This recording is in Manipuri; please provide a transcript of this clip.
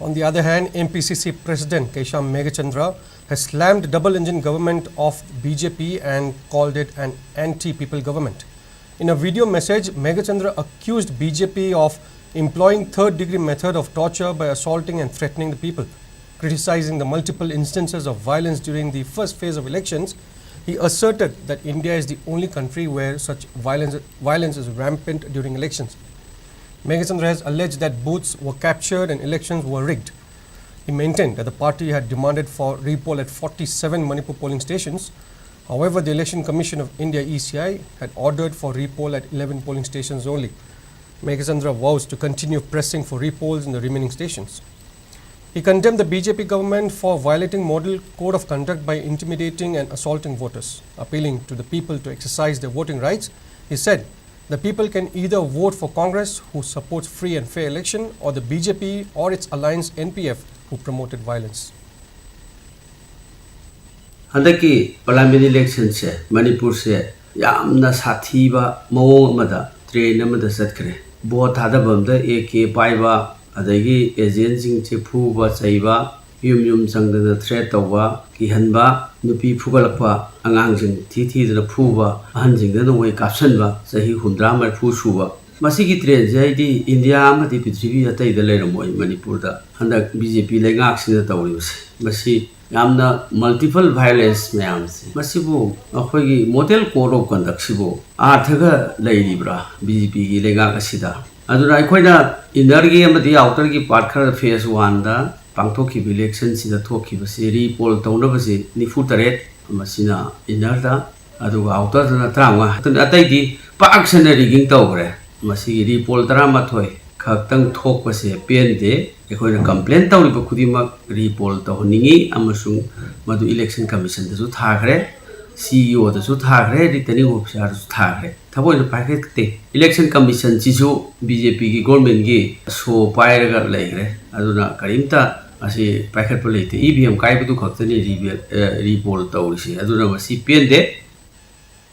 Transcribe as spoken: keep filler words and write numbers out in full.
On the other hand, M P C C President Keisham Meghachandra has slammed double-engine government of B J P and called it an anti-people government. In a video message, Meghachandra accused B J P of employing third-degree method of torture by assaulting and threatening the people. Criticizing the multiple instances of violence during the first phase of elections, he asserted that India is the only country where such violence, violence is rampant during elections. Meghachandra has alleged that booths were captured and elections were rigged. He maintained that the party had demanded for repoll at forty-seven Manipur polling stations. However, the Election Commission of India, E C I, had ordered for repoll at eleven polling stations only. Meghachandra vows to continue pressing for repolls in the remaining stations. He condemned the B J P government for violating model code of conduct by intimidating and assaulting voters. Appealing to the people to exercise their voting rights, he said, "The people can either vote for Congress, who supports free and fair election, or the B J P or its alliance N P F, who promoted violence." ꯍꯟꯗꯛꯀꯤ ꯄꯥꯔꯂꯤꯌꯥꯃꯦꯟ ꯏꯂꯦꯛꯁꯟꯁꯦ ꯃꯅꯤꯄꯨꯔꯁꯦ ꯌꯥꯝꯅ ꯁꯥꯊꯤꯕ ꯃꯑꯣꯡ ꯑꯃꯗ ꯇ꯭ꯔꯦꯟ ꯑꯃꯗ ꯆꯠꯈ꯭ꯔꯦ꯫ ꯚꯣꯠ ꯊꯥꯗꯐꯝꯗ ꯑꯦ ꯀꯦ ꯄꯥꯏꯕ, ꯑꯗꯒꯤ ꯑꯦꯖꯦꯟꯁꯤꯡꯁꯦ ꯐꯨꯕ ꯆꯩꯕ, ꯌꯨꯝ ꯌꯨꯝ ꯆꯪꯗꯅ ꯊ꯭ꯔꯦꯠ ꯇꯧꯕ, ꯀꯤꯍꯟꯕ, ꯅꯨꯄꯤ ꯐꯨꯒꯠꯂꯛꯄ, ꯑꯉꯥꯡꯁꯤꯡ ꯊꯤ ꯊꯤꯗꯅ ꯐꯨꯕ, ꯑꯍꯟꯁꯤꯡꯗ ꯅꯣꯡꯃꯩ ꯀꯥꯞꯁꯤꯟꯕ, ꯆꯍꯤ ꯍꯨꯝꯗ꯭ꯔꯥ ꯃꯔꯤꯐꯨ ꯁꯨꯕ꯫ ꯃꯁꯤꯒꯤ ꯇ꯭ꯔꯦꯟꯁꯦ ꯑꯩꯗꯤ ꯏꯟꯗꯤꯌꯥ ꯑꯃꯗꯤ ꯄ꯭ꯔꯤꯊꯤꯕꯤ ꯑꯇꯩꯗ ꯂꯩꯔꯝꯃꯣꯏ, ꯃꯅꯤꯄꯨꯔꯗ ꯍꯟꯗꯛ ꯕꯤ ꯖꯦ ꯄꯤ ꯂꯩꯉꯥꯛꯁꯤꯅ ꯇꯧꯔꯤꯕꯁꯦ꯫ ꯃꯁꯤ ꯌꯥꯝꯅ ꯃꯜꯇꯤꯄꯜ ꯚꯥꯏꯑꯣꯂꯦꯟꯁ ꯃꯌꯥꯝꯁꯦ, ꯃꯁꯤꯕꯨ ꯑꯩꯈꯣꯏꯒꯤ ꯃꯣꯗꯦꯜ ꯀꯣꯗ ꯑꯣꯐ ꯀꯟꯗꯛꯁꯤꯕꯨ ꯑꯥꯔꯊꯒ ꯂꯩꯔꯤꯕ꯭ꯔꯥ ꯕꯤ ꯖꯦ ꯄꯤꯒꯤ ꯂꯩꯉꯥꯛ ꯑꯁꯤꯗ? ꯑꯗꯨꯅ ꯑꯩꯈꯣꯏꯅ ꯏꯟꯅꯔꯒꯤ ꯑꯃꯗꯤ ꯑꯥꯎꯇꯔꯒꯤ ꯄꯥꯔꯠ ꯈꯔ ꯐꯦꯁ ꯋꯥꯟꯗ ꯄꯥꯡꯊꯣꯛꯈꯤꯕ ꯏꯂꯦꯛꯁꯟꯁꯤꯗ ꯊꯣꯛꯈꯤꯕꯁꯤ ꯔꯤꯄꯣꯜ ꯇꯧꯅꯕꯁꯤ ꯅꯤꯐꯨ ꯇꯔꯦꯠ, ꯃꯁꯤꯅ ꯏꯟꯅꯔꯗ, ꯑꯗꯨꯒ ꯑꯥꯎꯇꯔꯗꯅ ꯇꯔꯥꯃꯉꯥ꯫ ꯑꯗꯨꯅ ꯑꯇꯩꯗꯤ ꯄꯥꯛ ꯁꯟꯅ ꯔꯤꯒꯤꯡ ꯇꯧꯈ꯭ꯔꯦ꯫ ꯃꯁꯤꯒꯤ ꯔꯤꯄꯣꯜ ꯇꯔꯥꯃꯥꯊꯣꯏ ꯈꯛꯇꯪ ꯊꯣꯛꯄꯁꯦ ꯄꯦꯟꯗꯦ꯫ ꯑꯩꯈꯣꯏꯅ ꯀꯝꯄ꯭ꯂꯦꯟ ꯇꯧꯔꯤꯕ ꯈꯨꯗꯤꯡꯃꯛ ꯔꯤꯄꯣꯜ ꯇꯧꯍꯟꯅꯤꯡꯉꯤ ꯑꯃꯁꯨꯡ ꯃꯗꯨ ꯏꯂꯦꯛꯁꯟ ꯀꯃꯤꯁꯟꯗꯁꯨ ꯊꯥꯈ꯭ꯔꯦ, ꯁꯤ ꯏ ꯑꯣꯗꯁꯨ ꯊꯥꯈ꯭ꯔꯦ, ꯔꯤꯇꯔꯅꯤꯡ ꯑꯣꯐꯤꯁꯥꯔꯗꯁꯨ ꯊꯥꯈ꯭ꯔꯦ꯫ ꯊꯕꯛ ꯑꯣꯏꯅ ꯄꯥꯏꯈꯠꯇꯦ꯫ ꯏꯂꯦꯛꯁꯟ ꯀꯃꯤꯁꯟꯁꯤꯁꯨ ꯕꯤ ꯖꯦ ꯄꯤꯒꯤ ꯒꯣꯔꯃꯦꯟꯒꯤ ꯁꯣ ꯄꯥꯏꯔꯒ ꯂꯩꯈ꯭ꯔꯦ꯫ ꯑꯗꯨꯅ ꯀꯔꯤꯝꯇ ꯑꯁꯤ ꯄꯥꯏꯈꯠꯄ ꯂꯩꯇꯦ꯫ ꯏ ꯚꯤ ꯑꯦꯝ ꯀꯥꯏꯕꯗꯨ ꯈꯛꯇꯅꯤ ꯔꯤꯕꯦ-, ꯑ, ꯔꯤꯄꯣꯜ ꯇꯧꯔꯤꯁꯦ꯫ ꯑꯗꯨꯅ ꯃꯁꯤ ꯄꯦꯟꯗꯦ꯫